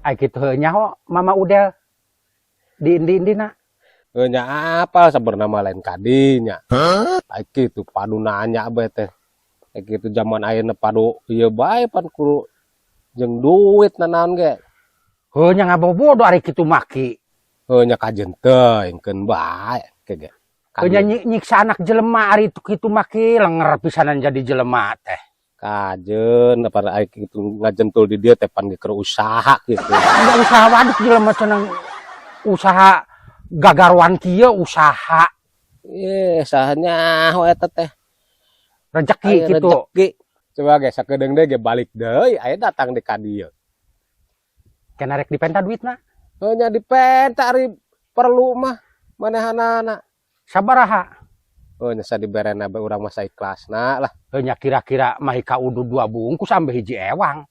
Ai kitu heuh nyaho Mama Udel di endi-endina. Heuh nya apal sabenerna mah lain kadinya. Ai kitu padu nanya bae teh. Ai kitu zaman ayeuna padu ieu bae pan kudu jeung duit nanaon ge. Heuh nya ngabobodo ari kitu maki. Heuh nya kajeun teuing keun bae ke ge. Heuh nya nyiksa anak jelema ari kitu maki lenger pisanan jadi jelema teh. Kajeun pada ai kitu ngajentul di dieu teh pan ge keur usaha kitu. Enggak usaha waduk jelema cenah usaha gagaruan kieu usaha. Ye saha nyaho eta teh. Rezeki Aya kitu. Rezeki. Coba ge sakedeung deui ge balik deui aya datang di ka dieu. Kena rek dipenta duitna. Heuh nya dipenta ari perlu mah manehanana. Sabaraha? Oh nya sadiberena bae urang mah saikhlasna lah. Heuh nya kira-kira mah ka udu 2 bungkus sampe 1 ewang.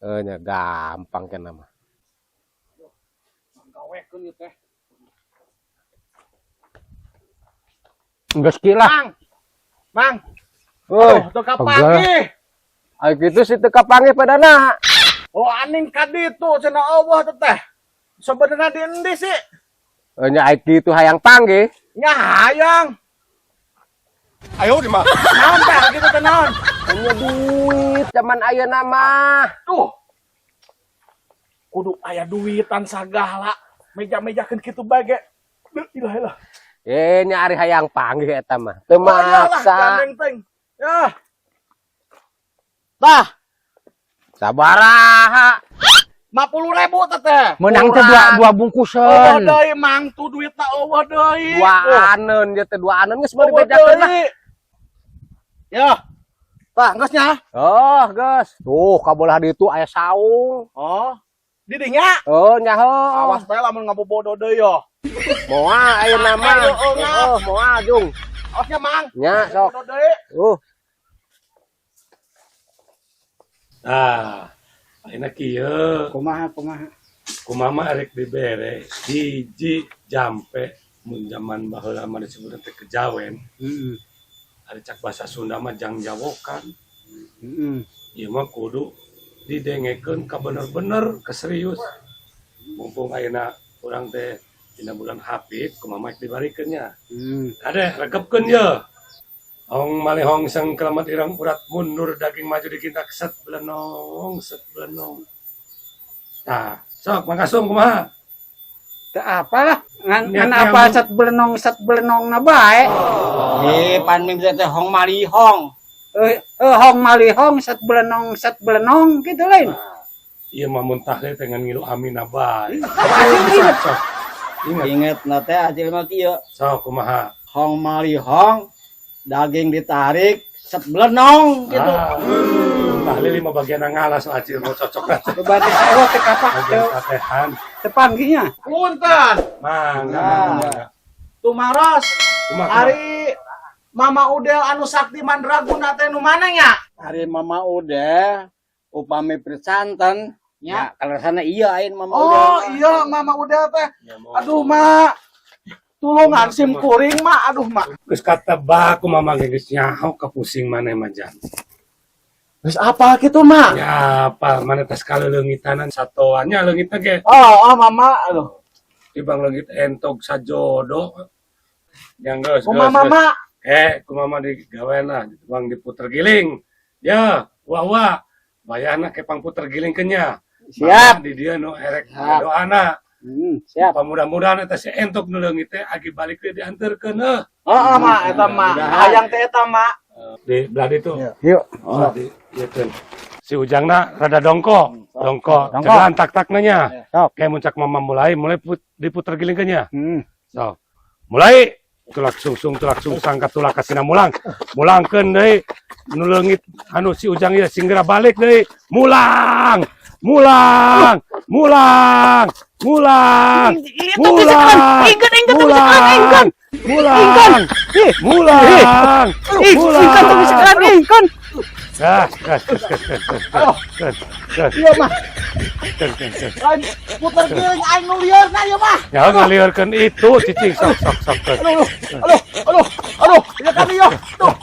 Heuh nya gampang cenah mah. Gawekeun ieu teh. Geus ki lah. Mang. Mang. Woi, Aduh, teu kapanggih. Ai kitu sih teu kapanggih padana. Oh aning ka ditu cenah eueuh teh teh. Sebenarnya di endi sih? Heuh nya ai kitu hayang panggih. Nya hayang. Ayo di mah. Naon teh kitu teh naon? Nya duit zaman ayeuna mah. Tuh. Kudu aya duitan sagala. Meja-mejakeun kitu bae ge. Duh, ilah ilah. Nya ari hayang panggih eta mah. Teu Oh, iyalah, maksa. gandeng teng. Ya. Tah. Sabaraha? 50.000 teh teh. Menang teh dua bungkusan. Eueuh deui mang tu duitna eueuh deui. Dua aneun ieu teh dua aneun geus meuli Eueuh bejakeun lah. deui. Ya. Tah, geus nya. Oh, geus. Tuh, ka bolah ditu aya saung. Oh. Di dinya? Oh, nya heuh. Awas bae lamun ngabobodo deui yo. Moal ayeuna mah. Ayo, oh, ngap. Oh, moal jung. Awas nya mang. Nya sok. Ngabobodo deui. Tah, ayeuna kieu. Kumaha kumaha? Kumaha mah arek dibere hiji jampe mun zaman baheula mah disebutna teh kejawen. Heeh. Ari cak bahasa Sunda mah jangjawokan. Heeh. Ieu mah kudu didengekeun ka bener-bener keserius. Mumpung ayeuna urang teh dina bulan Hafid kumaha mah dibarikeun nya. Heeh. Ade regepkeun ye. Hong malehong sang kelamat irang urat mundur daging maju dikintak set belenong set belenong. Tah, sok Mang Kasum kumaha? Teu apalah ngan Niat ngan apa yang- set belenong na bae. Eh, pan mim teh hong malihong. Hong malihong set belenong gitu lain. Ieu mah mun tahlil teh ngan ngilu amin bae. Acil inget. Sok. Ingat. Inget na teh acil mah kieu. Sok kumaha? Hong malihong daging ditarik set belenong gitu. Ah, tahlil lima bagian ngalah so acil mau cocok lah. Berarti saya teh kapak Bagian katehan. teu panggihnya. Punten. Mangga, Nah. mangga. Tumaros. Kumaha, kumaha? Ari Mama Udel anu sakti mandraguna teh nu mana nya? Ari Mama Udel upami persanten Nya. ya kalau sana iya ain Mama Oh Udel. iya Mama Udel teh. Ya, mau. Aduh mak. Tulungan sim kuring mak, aduh mak. Geus katebak ku mama ge geus nyaho kapusing maneh mah jang. Geus apa kitu mak? Ya apa maneh tes kaleleungitanan satoannya leungitna ge. Oh, oh mama aduh. Tibang leungit entog sajodo. Yang geus Kumaha geus. mama? Kumaha digawean lah, bang diputer giling. Ya, wah wah. Bayana ke pangputer giling kenya. Siap. Mama di dia nu erek Siap. doana. Siap. Mudah-mudahan eta si entok nu leungit teh agi balik teh dianterkeun heuh. Oh, oh mak eta mak. Mudah-mudahan. Hayang teh eta mak. Di belah ditu. Yuk. Oh, di ieu teh. Si Ujangna rada dongko, dongko. Dongko. Celan tak-takna nya. Sok. Kayak muncak mama mulai, mulai diputer giling nya. Hmm. So. Mulai tulak sungsung tulak sungsang ka tulak kasina mulang. Mulangkeun deui nu leungit anu si Ujang ieu singgera balik deui. Mulang. Mulang. Mulang. Mulang. Mulang. Mulang. Mulang. Mulang. Mulang. Ingkon. Gas, gas, gas, gas, gas, gas, gas, gas, Iya mah. gas, gas, gas. Lain puter giling aing nu lieur na ieu mah. Ya ngaliurkeun itu cicing sok sok sok. Aduh, aduh, aduh, aduh, ya kan ieu. Tuh.